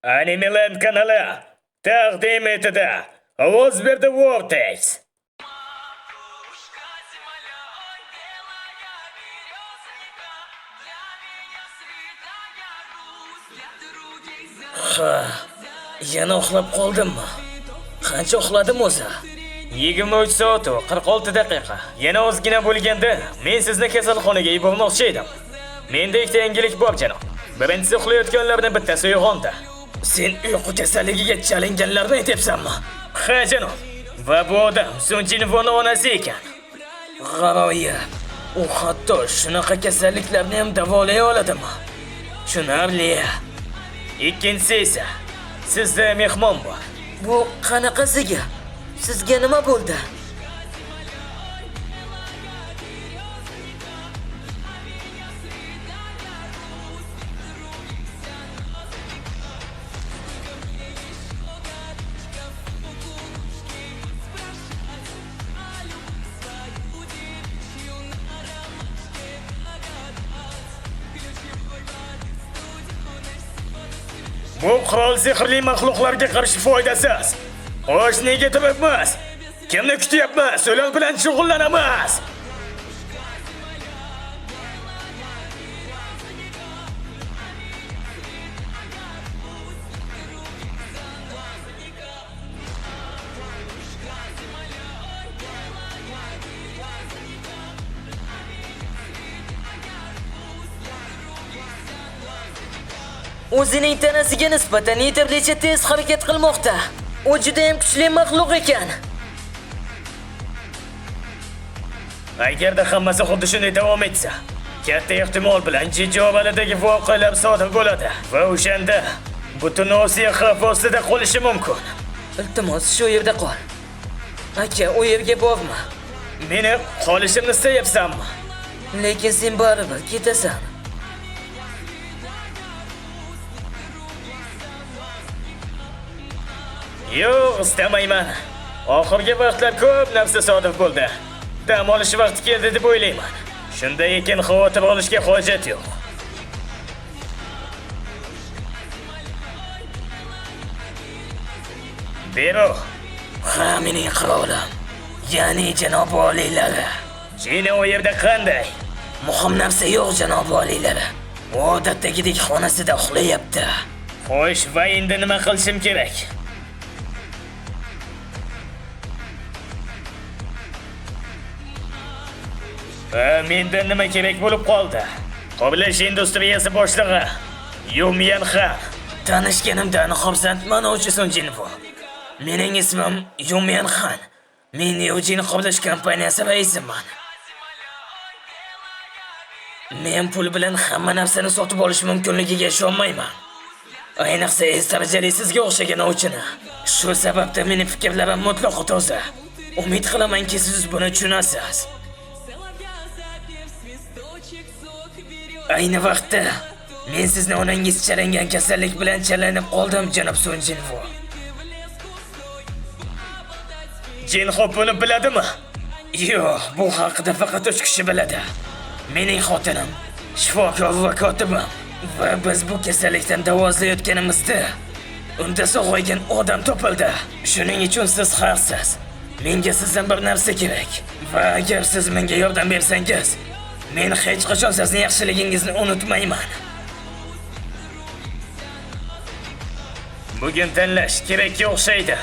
Animeland kanali taqdim etadi. Ovoz berdi Vortex. Матушка земля, ой, белая березонька, для меня святая Русь, для других Ha, yana uxlab qoldimmi? Qancha uxladim o'zi? 23 soat 46 daqiqa. Yana ozgina bo'lganda men sizni kasalxonaga yubormoqchi edim. Menda ikkita yangilik bor, janob. Birinchisi, uxlayotganlardan bittasi uyg'ondi. Sen uyqu kasalligiga chalinganlarni aytyapsanmi? Ha, janob. Va bu odam Sun Jinvoni onasi ekan. G'aroyib. U hatto shunaqa kasalliklarni ham davolay oladimi? Tushunarli. Ikkinchisi esa, sizda mehmon bor. Bu qanaqasiga? Sizga nima bo'ldi? Bu qurol sehrli maxluqlarga qarshi foydasiz. Xo'sh, nega turibmiz? Kimni kutyapmiz? Ular bilan shug'ullanamiz. O'zining tanasiga nisbatan yetarlicha tez harakat qilmoqda. U juda ham kuchli maxluq ekan. Agarda hammasi xuddi shunday davom etsa, katta ehtimol bilan Jijovalidagi voqealar sodir bo'ladi va o'shanda butun Osiyo xavf ostida qolishi mumkin. Iltimos, shu yerda qol. Aka, u yerga borma. Meni qolishimni istayapsanmi? Lekin sen baribir ketasan. Yo'q, istamayman. Oxirgi vaqtlar ko'p narsa sodir bo'ldi. Dam olish vaqti keldi deb o'ylayman. Shunday ekan, xavotir olishga hojat yo'q. Beru, Ha, mening qirolim. Ya'ni janob oliylari. China u yerda qanday? Muhim narsa yo'q, janob oliylari. U odatdagidek xonasida uxlayapti. Xo'sh, va endi nima qilishim kerak? Va menda nima kerak bo'lib qoldi? Qurilish industriyasi boshlig'i Yumian Xan. Tanishganimdan xursandman, Ovchi Sunjinfo. Mening ismim Yumian Xan. Men Yujin qurilish kompaniyasi raisiman. Men pul bilan hamma narsani sotib olish mumkinligiga ishonmayman. Ayniqsa es darajali sizga o'xshagan ovchini. Shu sababdan meni fikrlarim mutlaqo toza. Umid qilamanki, siz buni tushunasiz. соловья запев, свисточек, сок берет. Ayni vaqtda men sizni onangiz chalingan kasallik bilan chalinib qoldim, janob Sunjinfo. Jinxop buni biladimi? Yo'q, bu haqida faqat 3 kishi biladi. Mening xotinim, shifokor va kotibim. Va biz bu kasallikdan davo izlayotganimizda unda sog'aygan odam topildi. Shuning uchun siz haqsiz. Menga sizdan bir narsa kerak. Va agar siz menga yordam bersangiz, men hech qachon sizni yaxshiligingizni unutmayman. Bugun tanlash kerakka o'xshaydi.